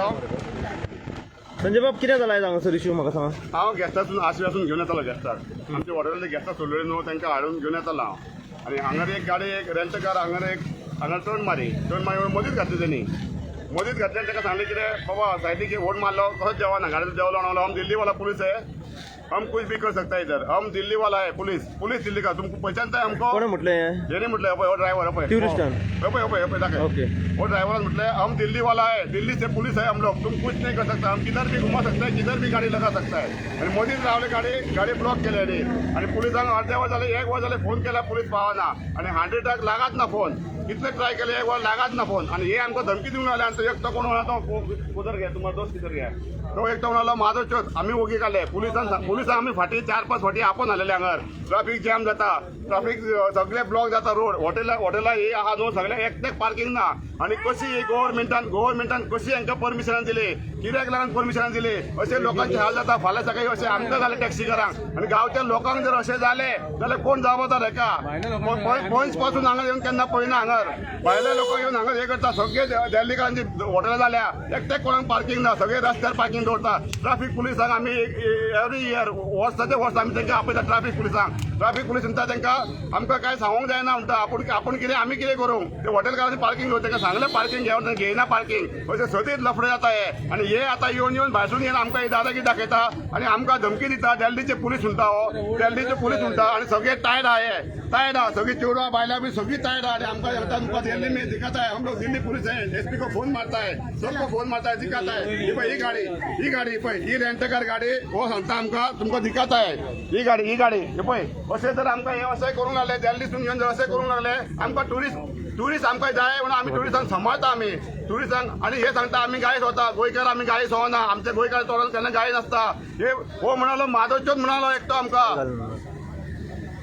हांव. संजय बाब, कितें जाला आयज हांगासर इशू, म्हाका सांगा. हांव गेस्टासून आशिवासून घेवन येतालो गेस्टाक. आमच्या हॉटेलांतले गेस्टाक सोडलेले न्हू, तांकां हाडून घेवन येतालो हांव. आनी हांगर एक गाडी, एक रेंट कार हांगर एक हांगा टर्न मारी, टर्न मारी मदींच घातली तेणी. मदींच घातली आनी ताका सांगलें, कितें बाबा, सायडीक होड मारलो, कसो देंवना गाडयेचो. देंवलो, म्हणलो, "हम दिल्ली वाला पुलिस है, हम कुछ भी कर सकता है इधर. हम दिल्ली वाला है पुलिस, पुलिस दिल्ली का. तुमको पहचानता है हमको?" कोणें म्हटलें हें? हेणी म्हटलें. पळय, हो ड्रायव्हर पळय. ट्युरिस्टान? पळय, पळय, पळय, दाखय. वो ड्राइवर म्हटले, "हम दिल्ली वाला है, दिल्ली से पुलिस है हम लोग. तुम कुछ नहीं कर सकता. हम किधर भी घुमा सकते हैं, किधर भी गाड़ी लगा सकता है." आणि मदींच रावले, गाडी गाडी ब्लॉक केली आणि आणि पुलिसांक अर्ध्या वर जाले, एक वर जाले फोन केला, पुलीस पावना. आणि हंड्रेडाक लागात ना फोन. कितले ट्राय केले, एक वर लागात ना फोन. आणि हे आमकां धमकी दिवन आले. आणि तो एकटो कोण म्हणा, तो कुदर घ्या, तुम्हाला दोस्त किधर घ्या. तो एकटो म्हणालो, माझो चोत. आमी ओगी काडले. पुलिसान पुलिसांक आमी फाटीं चार पांच फाटी आपोवन हाडलेले. हांगर ट्राफीक जॅम जाता, ट्राफीक सगळे ब्लॉक जाता रोड. हॉटेला हॉटेला ही आहा न्हू, सगळे एकटेक पार्किंग ना. आनी कशी गव्हर्मेंटान गव्हर्मेंटान कशी हांकां परमिशनां दिली? कित्याक लागून परमिशनां दिली? अशे लोकांचे हाल जाता. फाल्यां सकाळी अशें आमकां जालें टॅक्सीकारांक आनी गांवच्या लोकांक जर अशें जालें जाल्यार कोण जबाबदार हेका? पयस पासून हांगा येवन केन्ना पळयना. हांगर भायले लोक येवन हांगा हे करता. सगळे दिल्लीकारांची हॉटेलां जाल्या, एकटेक कोणाक पार्किंग ना. सगळे रस्त्यार पार्किंग दवरता. ट्राफीक पुलिसांक आमी एवरी इयर, वर्साचे वर्स आमी तांकां आपयता ट्राफीक पुलिसांक. ट्राफीक पुलीस म्हणटा तांकां, आमकां कांय सांगूंक जायना म्हणटा. आपूण आपूण कितें, आमी कितें करूं? ते हॉटेलकारांनी पार्किंग घेवन तांकां सांगलें पार्किंग घेवन, घेयना पार्किंग. अशें सदींच लफडे जाता हे. आनी हे आतां येवन येवन भायसून येवन आमकां ही दादागिरी दाखयता आनी आमकां धमकी दिता. दिल्लीचे पुलीस म्हणटा, हो दिल्लीचे पुलीस म्हणटा. आनी सगळे टायर्ड आहा, हे टायर्ड आहा. सगळी चेडवां बायलां बी सगळी टायर्ड आहा. आनी आमकां सांगता, तुमकां दिल्ली में दिखाता है, हम लोग दिल्ली पुलिस है. एसपी को फोन मारता है, सबको फोन मारता है, दिखाता है. ही पळय ही गाडी, ही गाडी पळय, ही रेंटकार गाडी. हो सांगता आमकां, तुमकां दिखाता है. ही गाडी, ही गाडी हे पळय. अशें जर आमकां हे अशें करूंक लागले, दिल्लीसून घेवन जर अशें करूंक लागले, आमकां टुरिस्ट टुरिस्ट आमकां जाय म्हणून आमी टुरिस्टांक सांबाळता आमी टुरिस्टांक. आनी हे सांगता, आमी गाळी सोता. गोंयकार आमी गाळी सोना. आमच्या गोंयकार तोंडान केन्ना गाळी नासता. हे हो म्हणालो, माधवचोच म्हणालो एकटो आमकां.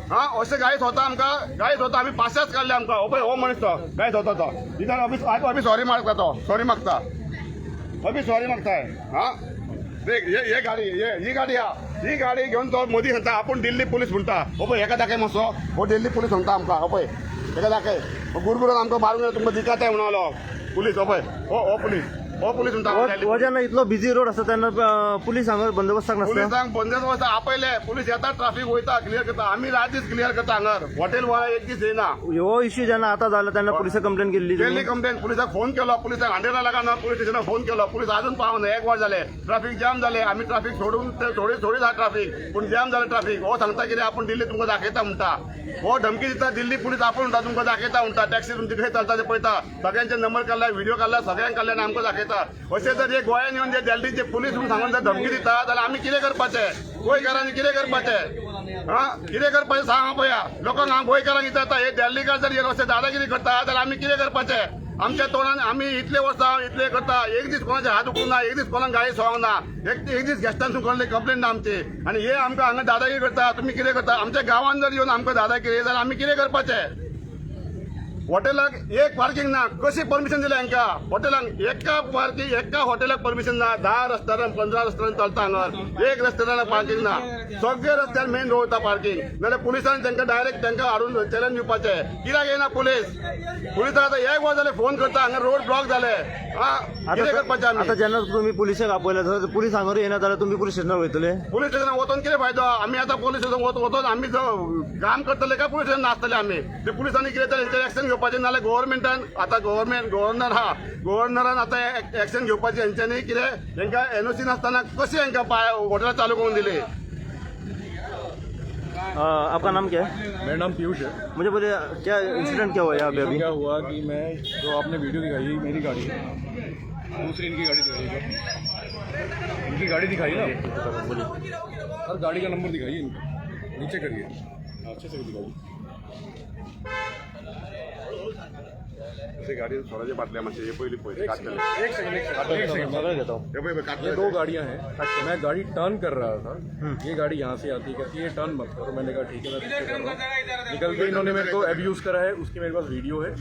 हा, अशें गाळी सोता आमकां, गाळी सोता. आमी पाशाच काडले आमकां. हो पळय, हो मनीस तो गाळी सोता तो. इधर अभी अभी सॉरी मागता तो, सॉरी मागता, अभी सॉरी मागताय. हा देख, हे हे गाडी, हे ही गाडी हा, ही गाडी घेवन तो मोदी सांगता आपूण दिल्ली पुलीस म्हणटा. हो पळय, हेका दाखय मातसो. हो दिल्ली पुलीस म्हणटा आमकां. हो पळय, हेका दाखय. गुरगुरान आमकां मारून गेलो, तुमकां दिखाताय म्हणालो पुलीस. हो पळय, हो हो पुलीस, हो पुलीस म्हणटा आमकां दिल्ली. हो जेन्ना इतलो बिझी रोड आसता तेन्ना पुलीस हांगा बंदोबस्ताक नासता? पुलिसांक बंदोबस्त आपयले, पुलीस येता, ट्राफीक वयता, क्लियर करता. आमी रात दीस क्लियर करता हांगर. हॉटेल वाला एक दीस येयना. हो इश्यू जेन्ना आतां जाला तेन्ना पुलिसाक कंप्लेन केल्ली केल्ली तुमी? कंप्लेन. पुलिसाक फोन केलो, पुलिसाक हंड्रेडा लागाना. पुलीस स्टेशनाक फोन केलो, पुलीस अजून पावना. एक वर जालें, ट्राफीक जाम जालें. आमी ट्राफीक सोडून ते थोडी थोडी आहा ट्राफीक, पूण जाम जालें ट्राफीक. हो सांगता कितें, आपूण दिल्ली तुमकां दाखयता म्हणटा. हो धमकी दिता, दिल्ली पुलीस आपूण म्हणटा, तुमकां दाखयता म्हणटा. टॅक्सी तुमची खंय चलता ते पळयता. सगळ्यांचे नंबर काडला, व्हिडिओ काडला, सगळ्यांक काडले आनी आमकां दाखयता. अशें जर हे गोंयान येवन जे दिल्लीचे पुलीस म्हणून सांगून जर धमकी दिता जाल्यार आमी कितें करपाचें? गोंयकारांनी कितें करपाचें? हा, कितें करपाचें सांग पळया लोकांक. हांव गोंयकारांक विचारता, हे दिल्लीकार जर हे अशें दादागिरी करता जाल्यार आमी कितें करपाचें? आमच्या तोंडान आमी इतले वर्सां इतले करता, एक दीस कोणाचे हात उखलूंक ना, एक दीस कोणाक गाळी सोंक ना, एक एक दीस गेस्टांसून कोणाली कंप्लेन ना आमची. आनी हे आमकां हांगा दादागिरी करता. तुमी कितें करता? आमच्या गांवांत जर येवन आमकां दादागिरी जाल्यार आमी कितें करपाचें? हॉटेलाक एक पार्किंग ना. कशी परमिशन दिलें हांकां हॉटेलाक? एका पार्किंग, एका हॉटेलाक परमिशन ना. 10 रेस्टॉरंट, 15 रेस्टॉरंट चलता हांगर, एक रेस्टॉरंटाक पार्किंग ना. सगळे रस्त्यार मेन दवरता पार्किंग. नाल्यार पुलिसान तांकां डायरेक्ट तांकां हाडून चॅलेंज दिवपाचें. कित्याक येना पुलीस? पुलिसांक आतां एक वर जालें फोन करता. हांगा रोड ब्लॉक जाले. हा, कितें करपाचें आमी? आतां जेन्ना तुमी पुलिसाक आपयला, जर पुलीस हांगर येना जाल्यार तुमी पुलीस स्टेशनार वयतले? पुलीस स्टेशनार वचोन कितें फायदो? आमी आतां पुलीस स्टेशन वचोन आमी जो काम करतले काय पुलीस स्टेशन नासतले आमी? ते पुलिसांनी कितें तरी हेंचेर एक्शन घेवपाचें. नाल्यार गव्हर्मेंटान आतां गव्हर्मेंट गव्हर्नर हा, गव्हर्नरान आतां एक्शन घेवपाचें हेंच्यांनी. कितें हेंकां एनओसी नासतना कशें हेंकां पाय हॉटेलां चालू करून दिली? आपका नाम क्या है? मेरा नाम पीयूष है. मुझे बोलिए, क्या इंसिडेंट क्या हुआ यहाँ पे अभी? क्या हुआ कि मैं जो आपने वीडियो दिखाई, मेरी गाड़ी है, दूसरी इनकी गाड़ी दिखाई सर. इनकी गाड़ी दिखाई ना सर. गाड़ी का नंबर दिखाइए इनका. नीचे करिए. हाँ, अच्छे से दिखाइए. अशी गाडी सोडाची बाटल्या मातशें हे पयली पळय काडटले. एक सेकंड, एक सेकंड, एक सेकंड. सगळं घेता. हे पळय ये काडटले. दो गाड़ियां हैं. मैं गाड़ी टर्न कर रहा था. ये गाड़ी यहाँ से आती है, कहती है टर्न मत करो. मैंने कहा ठीक है, मैं पीछे कर रहा हूँ. निकलते ही इन्होंने मेरे को अब्यूज़ करा है, उसकी मेरे पास वीडियो है.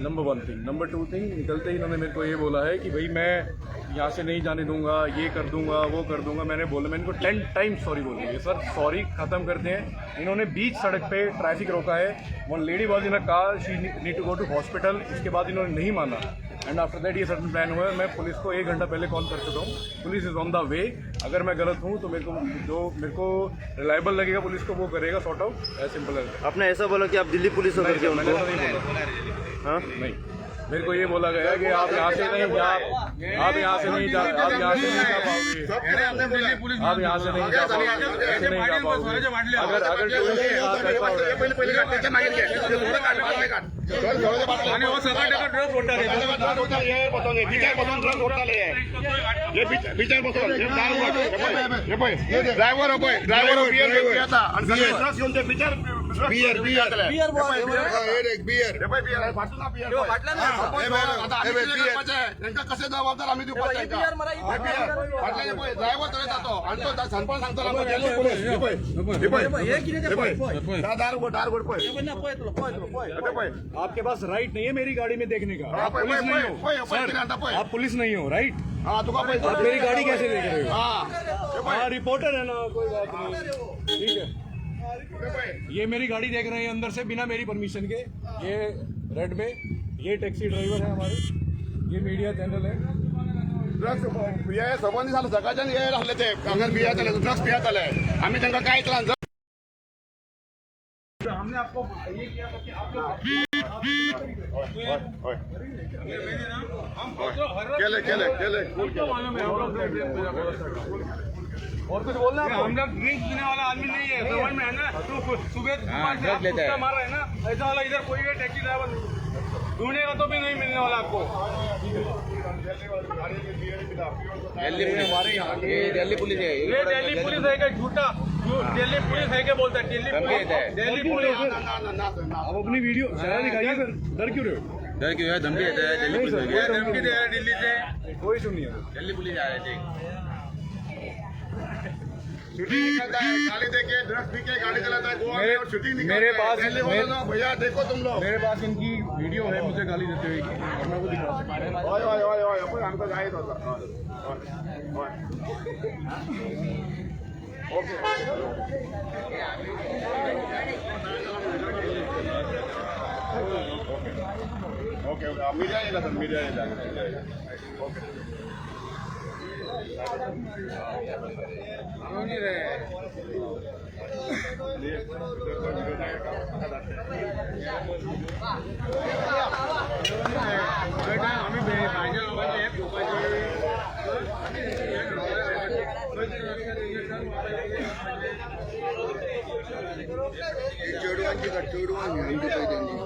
Number one thing. Number two thing, निकलते ही इन्होंने मेरे को ये बोला है कि भाई, मैं यहाँ से नहीं जाने दूंगा, ये कर दूंगा, वो कर दूंगा. मैंने बोला, मैंने इनको 10 टाइम सॉरी बोली है. सर, सॉरी, ख़त्म करते हैं. इन्होंने बीच सड़क पे ट्रैफिक रोका है. One lady was in a car, she need to go to hospital. इसके बाद इन्होंने नहीं माना. एंड आफ्टर that ये सडन प्लान हुआ है। मैं पुलिस को एक घंटा पहले कॉल कर चुका हूँ। Police is on the way. अगर मैं गलत हूँ तो मेरे को जो मेरे को रिलायबल लगेगा पुलिस को, वो करेगा sort out. As simple as. आपने ऐसा बोला कि आप दिल्ली पुलिस हो नहीं करके सर, मैंने उनको? ऐसा नहीं बोला। हाँ। नहीं, मेरे को ये बोला गया कि आप यहाँ से नहीं जा, आप यहाँ से नहीं जा, आप यहाँ से नहीं जा पाओगे, आप यहाँ से नहीं जा पाओगे, ऐसे नहीं जा पाओगे। अगर अगर टूरिस्ट के साथ ऐसा हो रहा है। पहिले पहिले काढ, त्याच्या मागे घे. ते थोडं काढ, बाटले काढ. थोडं थोडं बाटले. आणि हो सगळं टाका ड्रग्स सोडतात हे. बसवून हे बसवून हे बिचार बसवून ट्रक सोडताले हे. हे बिचार बसवून हे दार उघड. हे पळय, हे पळय. ड्रायव्हर हो पळय, ड्रायव्हर बियर पियेता आणि सगळे ट्रक घेऊन ते बिचार बियर, बियर. Beer beer. हे पळय बियर फाटून ना बियर पळय. हा, पळय, आता आमी कितें करपाचें? तांकां कशें जबाबदार आमी दिवपाचें तांकां? हे बियर फाटल्यान पळय ड्रायव्हर चलयता तो आनी तो सांगपाक सांगता आमकां दिल्ली पुलीस. हे पळय, हे पळय, हे पळय, दार उघड, दार उघड पळय. हे पळय. आपके पास राइट नहीं है मेरी गाड़ी में देखने का। हाँ, आप पुलिस पै- नहीं पै- हो पै- पै- सर, पै- पै- आप पुलिस नहीं हो, राइट? हा तुका पळय. आप मेरी गाड़ी कैसे देख रहे हो? हा हे पळय. हाँ, रिपोर्टर है ना, कोई बात नहीं, ठीक है। हे पळय. ये मेरी गाड़ी देख रहे हैं अंदर से बिना मेरी परमिशन के। ये रेड में ये टैक्सी ड्राइवर है हमारे, ये मीडिया चैनल है। ड्रग्स हे सबंद जालें सकाळच्यान हे आसले ते हांगार पियेताले, ड्रग्स पियेताले। आमी तांकां कांय त्रास। हमने आपको ये किया था कि आप लोग हय हम हर केले केले केले। मालूम है हम लोग। और कुछ बोलना है आपको? हम लोग ड्रिंक पीने वाला आदमी नहीं है, समझ में है ना? तो सुबह दुकान से आप कुत्ता मार रहे हैं ना, ऐसा वाला इधर कोई भी टैक्सी ड्राइवर नहीं ढूंढेगा तो भी नहीं मिलने वाला आपको। ये दिल्ली पुलिस है। ये दिल्ली पुलिस है क्या? झूठा दिल्ली पुलिस है क्या बोलता है? दिल्ली पुलिस, दिल्ली पुलिस। आप अपनी वीडियो जरा दिखाइए सर, डर क्यों रहे हो? डर क्यों है? धमकी देता है दिल्ली पुलिस। ये धमकी दे रहा है दिल्ली से। कोई इशू नहीं है। दिल्ली पुलिस आ रहे थे। शूटिंग निकलता है, गाली देके ड्रग्स पी के गाड़ी चलाता है गोवा में और शूटिंग निकलता मेरे है। पास- दिल्ली वालों ने, भैया देखो तुम लोग। मेरे पास इनकी वीडियो है मुझे गाली देते हुए की, और मैं वो दिखा सकता हूँ। हय हय हय हय, पळय आमकां जायत वता। हय हय, okay. Okay okay, media येयला सर, मीडिया येयला, मीडिया येयला। ओके। चेडवांची काढ, चेडवांची आयडी पळय तेंची।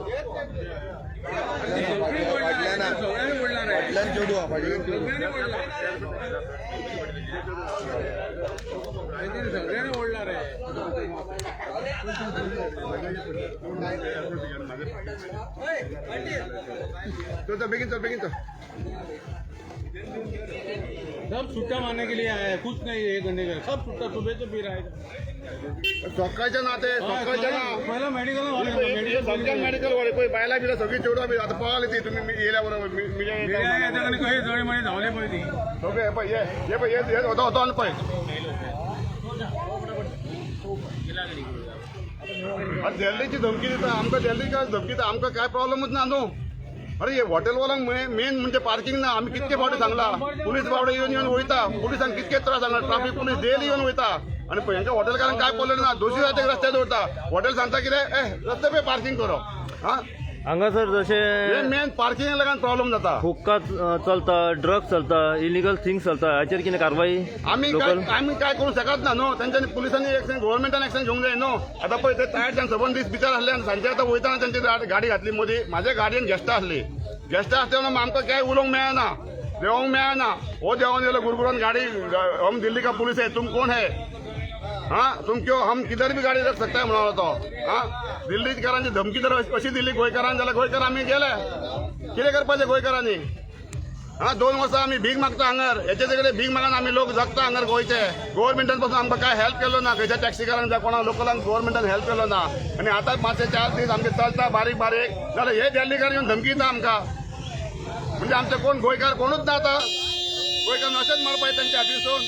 फाटल्यान आहा. फाटल्यान चेडू आहा, फाटल्यान चेडू। सगळ्यांनी ओढणार आहे। चल चल बेगीन चल, बेगीन चल। सब छुट्टा मारने के लिए आया है, कुछ नहीं है करने का, सब छुट्टा सुबह से पी रहा है। सकाळच्या ना ते सकाळच्या ना। पहिला मेडिकल। सगळ्यात मेडिकल वाले पळय बायलां बिलां सगळीं चेडवां बी आतां पळाली ती तुमी येयल्या बरोबर मिडिया। कशी जळी मध्ये धावले पळय ती। ओके, हे पळय, हे हे पळय, हे हे होतो होतो आनी पळय। अरे दिल्लीची धमकी दिता आमकां, दिल्ली काय धमकी दिता आमकां, काय प्रॉब्लमच ना न्हू। अरे हे हॉटेलवाल्यांक मेन म्हणजे पार्किंग ना। आमी कितके फावटी सांगला, पुलीस बावडे येवन येवन वयता, पुलिसांक कितके त्रास सांगला, ट्राफीक पुलीस डेली येवन वयता आनी हेंच्या हॉटेलकारांक काय पडलें ना, दोशी जाते रस्त्यार दवरता। हॉटेल सांगता कितें, ए रस्ते पे पार्किंग करो। हा हांगासर हे जशें मेन पार्किंग लागून प्रॉब्लम जाता। हुक्का चलता, ड्रग्स चलता, इलिगल थिंग्स चलता, हाचेर कितें कारवाई आमी लोकल? काय आमी काय करूं शकत ना न्हू। तेंच्यांनी पुलिसांनी एक्शन, गव्हर्मेंटान एक्शन घेवंक जाय न्हू। आतां पळय ते टायर्ड सबंद दीस बिचार आसले आनी सांजे आतां वयतना तेंची गाडी घातली मदीं। म्हाज्या गाडयेन गेस्टां आसली, गेस्टां आसले म्हणून आमकां काय उलोवंक मेळना, देंवोंक मेळना। हो देंवोन येयलो गुरगुरान गाडी, हम दिल्ली का पुलिस है, तुम कोण है? हाँ तुम क्यों, हम किधर भी गाडी रख सकता है म्हणून तो। हाँ दिल्लीकारांची धमकी जर अशी दिली गोंयकारान जाल्यार गोंयकार आमी गेले, कितें करपाचें गोंयकारांनी? हा 2 वर्सां आमी भीक मागता हांगर, हेचे कडेन भीक मागून आमी लोक जगता हांगर गोंयचे। गव्हर्मेंटान पासून आमकां काय हेल्प केलो ना, खंयच्या टॅक्सीकारांक जावं कोणा लोकलांक गव्हर्मेंटान हेल्प केलो ना। आनी आतां मातशे 4 दीस आमचे चलता बारीक बारीक जाल्यार हे दिल्लीकार येवन धमकी दिता आमकां। म्हणजे आमचे कोण गोंयकार कोणूच ना आतां, गोंयकार अशेंच मरपाचें तेंच्या हातीसून।